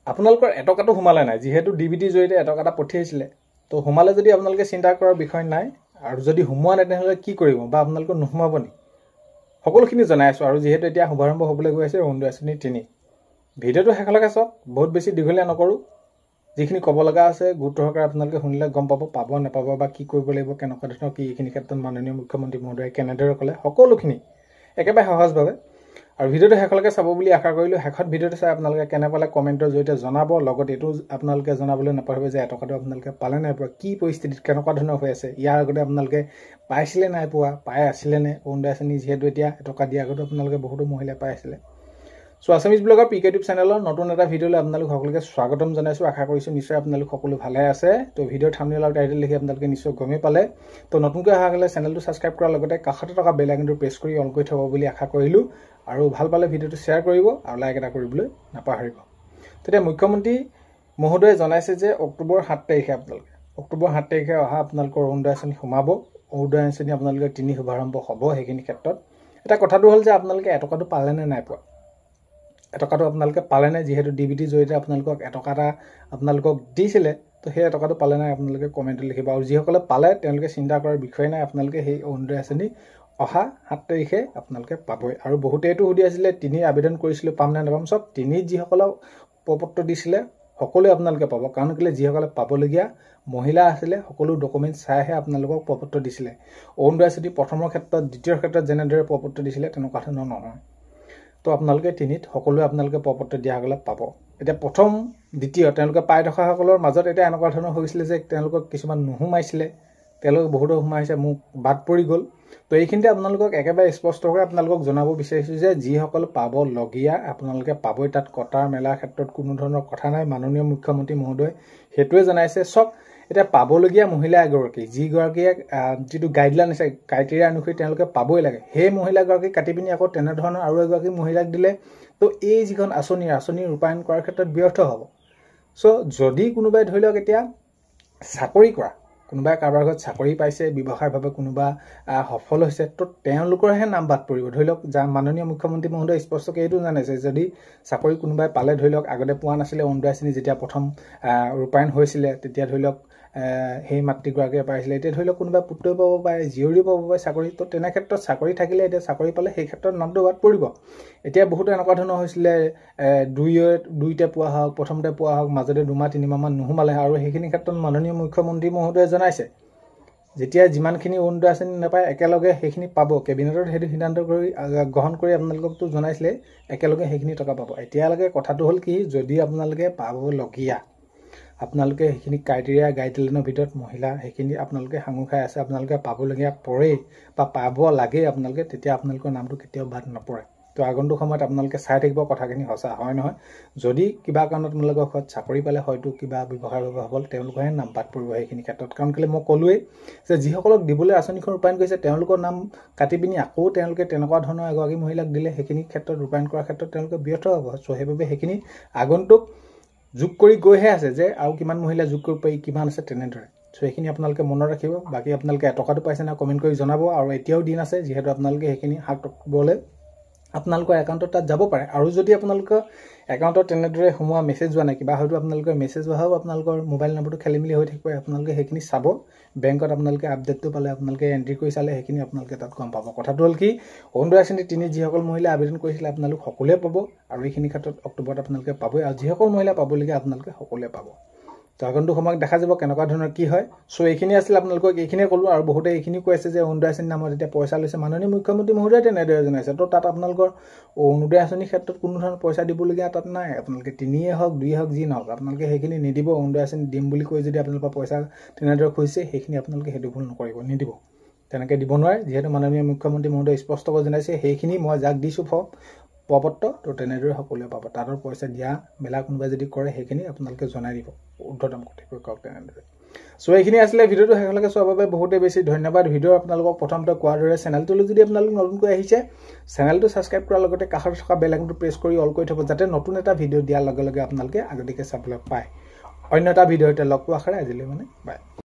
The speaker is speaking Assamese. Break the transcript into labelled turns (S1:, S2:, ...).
S1: আপোনালোকৰ এটকাটো সোমালে নাই, যিহেতু ডি বি টিৰ জৰিয়তে এটকা এটা পঠিয়াইছিলে, তো সোমালে যদি আপোনালোকে চিন্তা কৰাৰ বিষয় নাই। আৰু যদি সোমোৱা নাই তেনেহ'লে কি কৰিব বা আপোনালোকৰ নোসোমাব নি, সকলোখিনি জনাই আছোঁ। আৰু যিহেতু এতিয়া শুভাৰম্ভ হ'বলৈ গৈ আছে অৰুণোদয় আঁচনি 3, ভিডিঅ'টো শেষলৈকে চাওক, বহুত বেছি দীঘলীয়া নকৰোঁ। যিখিনি ক'ব লগা আছে গুৰুত্ব সহকাৰে আপোনালোকে শুনিলে গম পাব, পাব নাপাব বা কি কৰিব লাগিব, কেনেকুৱা ধৰণৰ কি এইখিনি ক্ষেত্ৰত মাননীয় মুখ্যমন্ত্ৰী মহোদয়ে কেনেদৰে ক'লে, সকলোখিনি একেবাৰে সহজভাৱে। আৰু ভিডিঅ'টো শেষলৈকে চাব বুলি আশা কৰিলোঁ। শেষত ভিডিঅ'টো চাই আপোনালোকে কেনে পালে কমেণ্টৰ জৰিয়তে জনাব। লগত এইটো আপোনালোকে জনাবলৈ নাপাহৰিব যে এটকাটো আপোনালোকে পালে নাই পোৱা, কি পৰিস্থিতিত কেনেকুৱা ধৰণৰ হৈ আছে, ইয়াৰ আগতে আপোনালোকে পাইছিলে নাই পোৱা, পাই আছিলে নে অৰুণোদয় আঁচনি, যিহেতু এতিয়া এটকা দিয়াৰ আগতো আপোনালোকে বহুতো মহিলাই পাই আছিলে। চ' আছামিজ ব্লগৰ পি কে ইউটিউব চেনেলৰ নতুন এটা ভিডিঅ'লৈ আপোনালোক সকলোকে স্বাগতম জনাইছোঁ। আশা কৰিছোঁ নিশ্চয় আপোনালোক সকলো ভালে আছে। তো ভিডিঅ'ৰ থাম্বনেইল আৰু টাইটেল দেখি আপোনালোকে নিশ্চয় গমেই পালে। তো নতুনকৈ অহা হ'লে চেনেলটো ছাবস্ক্ৰাইব কৰাৰ লগতে কাষতে থকা বেল আইকনটো প্ৰেছ কৰি অল কৰি থ'ব বুলি আশা কৰিলোঁ। আৰু ভাল পালে ভিডিঅ'টো শ্বেয়াৰ কৰিব আৰু লাইক এটা কৰিবলৈ নাপাহৰিব। তেতিয়া মুখ্যমন্ত্ৰী মহোদয়ে জনাইছে যে অক্টোবৰ 7 তাৰিখে আপোনালোকে অক্টোবৰ 7 তাৰিখে অহা আপোনালোকৰ অৰুণোদয় আঁচনি সোমাব, অৰুণোদয় আঁচনি আপোনালোকে 3 শুভাৰম্ভ হ'ব। সেইখিনি ক্ষেত্ৰত এটা কথাটো হ'ল যে আপোনালোকে এটকাটো পালে নে নাই পোৱা, এটকাটো আপোনালোকে পালে নাই, যিহেতু ডি বি টিৰ জৰিয়তে আপোনালোকক এটকা এটা আপোনালোকক দিছিলে, তো সেই এটকাটো পালে নাই আপোনালোকে কমেণ্টত লিখিব। আৰু যিসকলে পালে তেওঁলোকে চিন্তা কৰাৰ বিষয় নাই, আপোনালোকে সেই অৰুণোদয় আঁচনি অহা 7 তাৰিখে আপোনালোকে পাবই। আৰু বহুতে এইটো সুধি আছিলে 3 আবেদন কৰিছিলোঁ পাম নে নাপাম। চব 3 যিসকলক প্ৰপত্ৰ দিছিলে সকলোৱে আপোনালোকে পাব, কাৰণ কেলৈ যিসকলে পাবলগীয়া মহিলা আছিলে সকলো ডকুমেণ্টছ চাইহে আপোনালোকক প্ৰপত্ৰ দিছিলে। অৰুণোদয় আঁচনি প্ৰথমৰ ক্ষেত্ৰত দ্বিতীয়ৰ ক্ষেত্ৰত যেনেদৰে প্ৰপত্ৰ দিছিলে তেনেকুৱা ধৰণৰ নহয়। তো আপোনালোকে 3ত সকলোৱে আপোনালোকে প্ৰপত্ৰ দিয়াসকলে পাব। এতিয়া প্ৰথম দ্বিতীয় তেওঁলোকে পাই থকাসকলৰ মাজত এতিয়া এনেকুৱা ধৰণৰ হৈছিলে যে তেওঁলোকক কিছুমান নোসোমাইছিলে, তেওঁলোকে বহুতো সোমাইছে, মোক বাদ পৰি গ'ল। তো এইখিনিতে আপোনালোকক একেবাৰে স্পষ্টকৈ আপোনালোকক জনাব বিচাৰিছোঁ যে যিসকল পাবলগীয়া আপোনালোকে পাবই, তাত কটাৰ মেলাৰ ক্ষেত্ৰত কোনো ধৰণৰ কথা নাই। মাননীয় মুখ্যমন্ত্ৰী মহোদয়ে সেইটোৱে জনাইছে। চব এতিয়া পাবলগীয়া মহিলা এগৰাকী, যিগৰাকীয়ে যিটো গাইডলাইন আছে ক্ৰাইটেৰিয়া অনুসৰি তেওঁলোকে পাবই লাগে, সেই মহিলাগৰাকী কাটি পিনি আকৌ তেনেধৰণৰ আৰু এগৰাকী মহিলাক দিলে তো এই যিখন আঁচনি ৰূপায়ণ কৰাৰ ক্ষেত্ৰত ব্যৰ্থ হ'ব। চ' যদি কোনোবাই ধৰি লওক এতিয়া চাকৰি কৰা, কোনোবাই কাৰোবাৰ ঘৰত চাকৰি পাইছে, ব্যৱসায়ভাৱে কোনোবা সফল হৈছে, তো তেওঁলোকৰহে নাম বাদ পৰিব। ধৰি লওক যাৰ মাননীয় মুখ্যমন্ত্ৰী মহোদয়ে স্পষ্টকৈ এইটো জানিছে, যদি চাকৰি কোনোবাই পালে, ধৰি লওক আগতে পোৱা নাছিলে অৰুণোদয় আঁচনি যেতিয়া প্ৰথম ৰূপায়ণ হৈছিলে তেতিয়া ধৰি লওক সেই মাতৃগৰাকীয়ে পাইছিলে, এতিয়া ধৰি লওক কোনোবাই পুত্ৰই পাব পাৰে, জীয়ৰীও পাব পাৰে চাকৰি, তো তেনে ক্ষেত্ৰত চাকৰি থাকিলে এতিয়া চাকৰি পালে সেই ক্ষেত্ৰত নামটো বাদ পৰিব। এতিয়া বহুতো এনেকুৱা ধৰণৰ হৈছিলে, দুইতে পোৱা হওক, প্ৰথমতে পোৱা হওক, মাজতে 2 মাহ 3 মাহমান নোসোমালে। আৰু সেইখিনি ক্ষেত্ৰত মাননীয় মুখ্যমন্ত্ৰী মহোদয়ে জনাইছে যেতিয়া যিমানখিনি অৰুণোদয় আঁচনি নাপায় একেলগে সেইখিনি পাব। কেবিনেটত সেইটো সিদ্ধান্ত কৰি গ্ৰহণ কৰি আপোনালোককতো জনাইছিলে একেলগে সেইখিনি টকা পাব। এতিয়ালৈকে কথাটো হ'ল কি, যদি আপোনালোকে পাবলগীয়া আপোনালোকে সেইখিনি ক্ৰাইটেৰিয়া গাইডলাইনৰ ভিতৰত মহিলা সেইখিনি আপোনালোকে সাঙুৰ খাই আছে, আপোনালোকে পাবলগীয়া পৰেই বা পাব লাগেই আপোনালোকে, তেতিয়া আপোনালোকৰ নামটো কেতিয়াও বাদ নপৰে। তো আগন্তুক সময়ত আপোনালোকে চাই থাকিব কথাখিনি সঁচা হয় নহয়। যদি কিবা কাৰণত আপোনালোকৰ ঘৰত চাকৰি পালে হয়তো কিবা ব্যৱসায় সফল, তেওঁলোকৰহে নাম বাদ পৰিব সেইখিনি ক্ষেত্ৰত। কাৰণ কেলৈ মই ক'লোৱেই যে যিসকলক দিবলৈ আঁচনিখন ৰূপায়ণ কৰিছে তেওঁলোকৰ নাম কাটি পিনি আকৌ তেওঁলোকে তেনেকুৱা ধৰণৰ এগৰাকী মহিলাক দিলে সেইখিনি ক্ষেত্ৰত ৰূপায়ণ কৰাৰ ক্ষেত্ৰত তেওঁলোকে ব্যৰ্থ হ'ব। চ' সেইবাবে সেইখিনি আগন্তুক যোগ কৰি গৈহে আছে যে আৰু কিমান মহিলা যোগ কৰিব পাৰি, কিমান আছে তেনেদৰে। চ' সেইখিনি আপোনালোকে মনত ৰাখিব। বাকী আপোনালোকে এটকাটো পাইছে না কমেণ্ট কৰি জনাব। আৰু এতিয়াও দিন আছে, যিহেতু আপোনালোকে সেইখিনি 7 অক্টোবৰলৈ আপোনালোকৰ একাউণ্টত তাত যাব পাৰে। আৰু যদি আপোনালোকৰ একাউণ্টত তেনেদৰে সোমোৱা মেছেজ যোৱা নাই, কিবা হয়তো আপোনালোকৰ মেছেজ অহাও আপোনালোকৰ মোবাইল নম্বৰটো খেলি মেলি হৈ থাকিব, আপোনালোকে সেইখিনি চাব। বেংকত আপোনালোকে আপডেটটো পালে আপোনালোকে এণ্ট্ৰি কৰি চালে সেইখিনি আপোনালোকে তাত গম পাব। কথাটো হ'ল কি, অৰুণোদয় আঁচনি 3 যিসকল মহিলা আবেদন কৰিছিলে আপোনালোক সকলোৱে পাব। আৰু এইখিনি ক্ষেত্ৰত অক্টোবৰত আপোনালোকে পাবই। আৰু যিসকল মহিলা পাবলগীয়া আপোনালোকে সকলোৱে পাব। তো আগন্তুক সময়ত দেখা যাব কেনেকুৱা ধৰণৰ কি হয়। চ' এইখিনি আছিল আপোনালোকক এইখিনিয়ে ক'লোঁ। আৰু বহুতে এইখিনিও কৈ আছে যে অৰুণোদয় আঁচনিৰ নামত এতিয়া পইচা লৈছে, মাননীয় মুখ্যমন্ত্ৰী মহোদয়ে তেনেদৰে জনাইছে। তো তাত আপোনালোকৰ অৰুণোদয় আঁচনিৰ ক্ষেত্ৰত কোনো ধৰণৰ পইচা দিবলগীয়া তাত নাই। আপোনালোকে 3 হওক 2 হওক যি নহওক আপোনালোকে সেইখিনি নিদিব। অৰুণোদয় আঁচনি দিম বুলি কৈ যদি আপোনালোকৰ পইচা তেনেদৰে খুজিছে সেইখিনি আপোনালোকে সেইটো ভুল নকৰিব, নিদিব, তেনেকৈ দিব নোৱাৰে। যিহেতু মাননীয় মুখ্যমন্ত্ৰী মহোদয়ে স্পষ্টকৈ জনাইছে সেইখিনি মই যাক দিছোঁ প্ৰপত্ৰ, তো তেনেদৰে সকলোৱে পাব। তাতৰ পইচা দিয়া মেলা কোনোবাই যদি কৰে সেইখিনি আপোনালোকে জনাই দিব ঊৰ্ধতম কৰ্তৃপক্ষক তেনেদৰে। চ' এইখিনি আছিলে ভিডিঅ'টো শেষলৈকে চোৱাৰ বাবে বহুতেই বেছি ধন্যবাদ। ভিডিঅ' আপোনালোকক প্ৰথমতে কোৱাৰ দৰে চেনেলটোলৈ যদি আপোনালোক নতুনকৈ আহিছে চেনেলটো ছাবস্ক্ৰাইব কৰাৰ লগতে কাষত থকা বেল আইকনটো প্ৰেছ কৰি অল কৰি থ'ব, যাতে নতুন এটা ভিডিঅ' দিয়াৰ লগে লগে আপোনালোকে আগতীয়াকৈ চাবলৈ পায়। অন্য এটা ভিডিঅ'তে লগ পোৱা আশাৰে আজিলৈ মানে বাই।